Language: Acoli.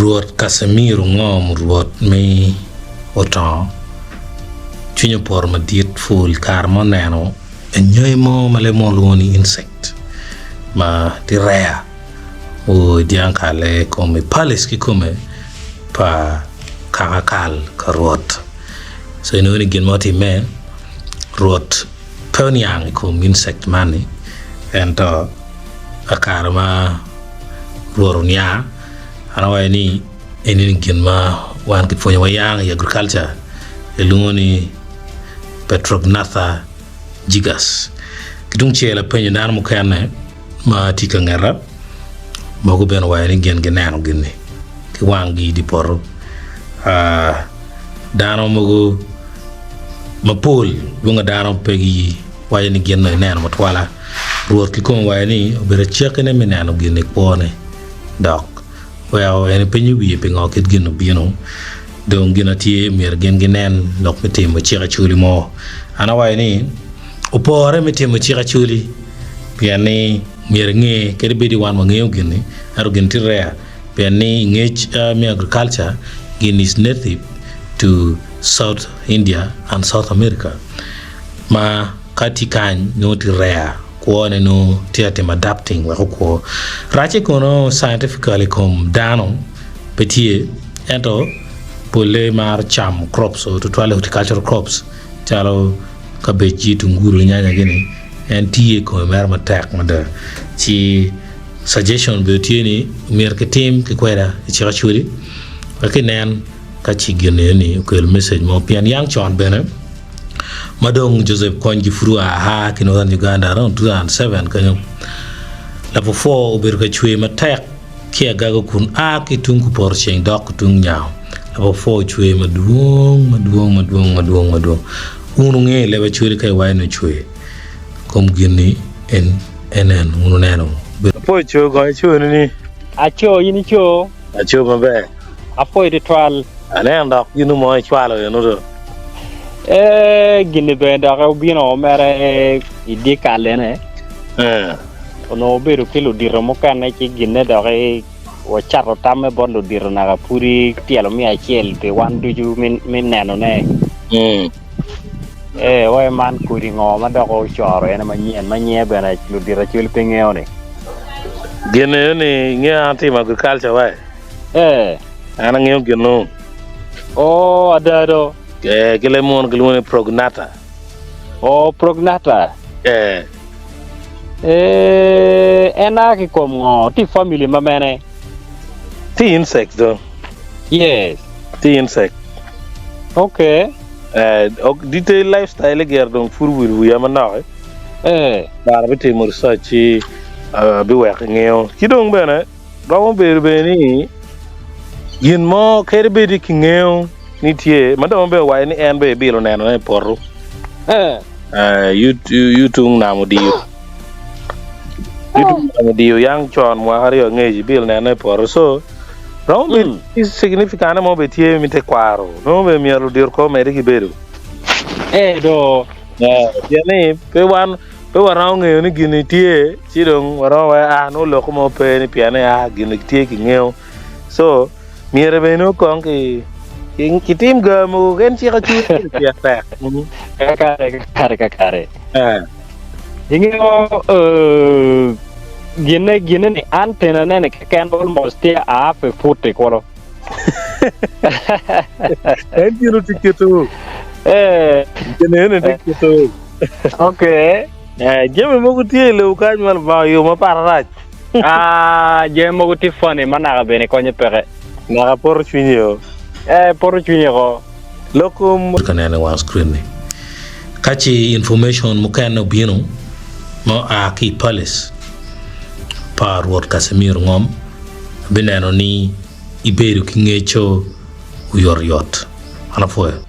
Rwot Casimir Ongom Rwot me Otongo cwinye opoto madit pul kare ma oneno anyogi mo ma leb munu lwongo ni insect ma tye rare oo i dyang kale i kom i palace kikome pa kaka kal ka Rwot so inongo ni gin ma otimme Rwot pe oniang i kom insect man ni ento akare ma Rwot oniang an awaco ni eni ni gin ma wan kipwonyo wa yang i agriculture kilwongo ni Petrognatha gigas. Ki tung cel apenyo dano mukene ma tye ka ngeta mogo bene owaco ni gin gineno gin-ni ki wanggi i dye poto. Dano mogo mapol lwongo dano pe giwaco ni gin dong ineno matwala. Rwot kikome owaco ni obedo acakine me neno gin i kwone dok weko en epenyo wiye pingo kit gin obino. Dong gin atye myero gin ginen lok me timo cik acoli mo. An awaco ni opore me timo cik acoli pien ni myero inge kadi bed ni wan wangeyo gin-ni ento gin tye rare pien ni i ngec me agriculture gin is native to South India and South America ma ka tye kany nongo tye rare kwone nongo tye ka timo adapting wek okwo. Racce kono scientifically i kom dano pe tye ento polle maro camo crops tutwalle horticultural crops calo kabej ki tungulu ki nyanya gini en tiyo i kome mere matek mada ci suggestion obedo tye ni myero kitim ki kweda i cik acwali wek kinen ka ci gin eni okelo message mo pien yang con bene ma dong Joseph Kony pud oa aa ki Northern Uganda around 2007 kenyo lapwopwo obedo ka cwer matek ki agago kun a ki tung kupoto ceng dok ki tung nyango. Lapwopwo ocwer madwong madwong madwong madwong madwong. Wun wungeyo leb acwele ka iwaco ni ocwer kom gin-ni en enen wun wuneno. Apwoyo coo kong icoo ni. Aco in ico. Aco maber. Apwoyo tutwal. Aneno dok ginu mo icwalo eno do. Ee, gini bene dok obino mere i dye kal-lene. Ee. Onongo obedo ki ludito mukene ci ginne dok wacato tamme bot ludito naka pudi tyelo miya acel pi wan ducu me nenone. Mm. Ee, wai man kodi ngo ma dok ocoro ene manyen ma nyinge bene ludito acel pe ngeyo-ni? Gin eno ni ingeyo an atimo agriculture wai. Ee. An angeyo gin-nu. Oo, ada do. Ee, ki leb munu kilwongo ni prognata. Oo, prognata. Ee. Ee, en a ki kom ngo? Tye i family ma mene? Tye insect do. Yes. Tye insect. Okay. Eh, ok, detail lifestyle gire dong pud owil wiya manok. Eh. But abitimo research ci abiweko ingeyo. Ki dong bene romo bedo bene ni gin mo kadi bed ni kingeyo ni tye ma dong bene owaco ni en bene ebilo nenone i poto. Eh. Eh, yu tung nam odiyo. Yu tung nam odiyo yang con mwaka aryo angec ibilo nenone i poto. So romo bedo Mm. ni significant mo bene tye me tekwaro. Nongo bene myero ludito kor omedde ki bedo. Eh do. Eh, pien ni pe wan pe waromo ngeyo ni gini tye ci dong waromo waco ah nongo lok mo pe ni pien ni ah gini tye ki ngeyo. So myero bene nongo kong ki ki kitim ga mogo en cik acur pire tek. Mm. Kakare, kakare, kakare. Eh. Ingeyo eh, ginne ginne ni antenna ne ni keken almost tye a half a foot i kulu. En gino tye keto. Eh, Gin ene tye keto. okay. Eh, jami mogo tye i lobo kany ma Lubanga oyubo ma pat rac. Ah, jami mogo tye funny ma naka bene konye peke. Naka poto cwinyi o. Eh, poto cwinyi ko. Lok kom. Ka neno i wang screen ni. Ka ci information mukene obino ma oa ki i palace pa Rwot Casimir Ngom, abineno ni ibedo ki ngeco oyotoyot. An apwoyo.